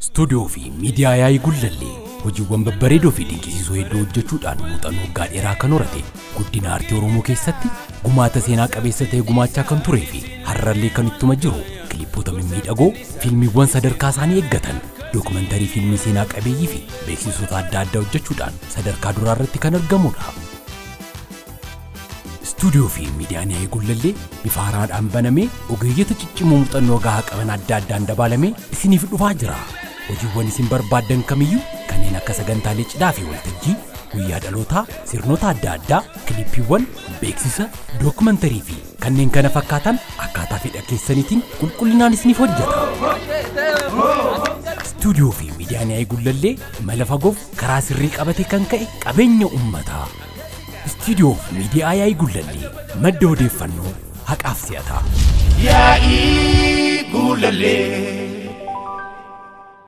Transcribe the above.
Istuudiyoo fi miidiyaa Yaa'ii Gullallee hojiiwwan babbareedoo fi dinqisiisoo hedduu hojjechuudhaan muuxannoo waggaa dheeraa kan horate, guddina aartii Oromoo keessatti gumaata seenaa qabeessa ta'e gumaachaa kan turee fi har'allee kan ittuma jiru, kilippota mimmiidhagoo, fiilmiiwwan sadarkaa isaanii eeggatan, dookumantarii, fiilmii seenaa qabeeyyii fi beeksisoota adda addaa hojjechuudhaan sadarkaa duraa irratti kan argamudha. Istuudiyoo fi miidiyaan Yaa'ii Gullallee bifa haaraadhaan banamee ogeeyyota ciccimoo muuxannoo gahaa qaban adda addaan dabaalamee isiniif dhufaa jira. Hojiiwwan isin barbaaddan kamiyyuu kanneen akka sagantaalee cidhaa fi waltajjii, guyyaa dhalootaa, sirnoota adda addaa, kilippiiwwan, beeksisa, dookumantarii fi kanneen kana fakkaatan akkaataa fedha keessaniitiin qulqullinaan isiniif hojjeta. Istuudiyoo fi miidiyaan Yaa'ii Gullallee mala fagoof karaa sirrii qabatee kan ka'e qabeenya uummataa. Istuudiyoo fi miidiyaa Yaa'ii Gullallee, madda odeeffannoo haqaaf si'ataa. Yaa'ii Gullallee.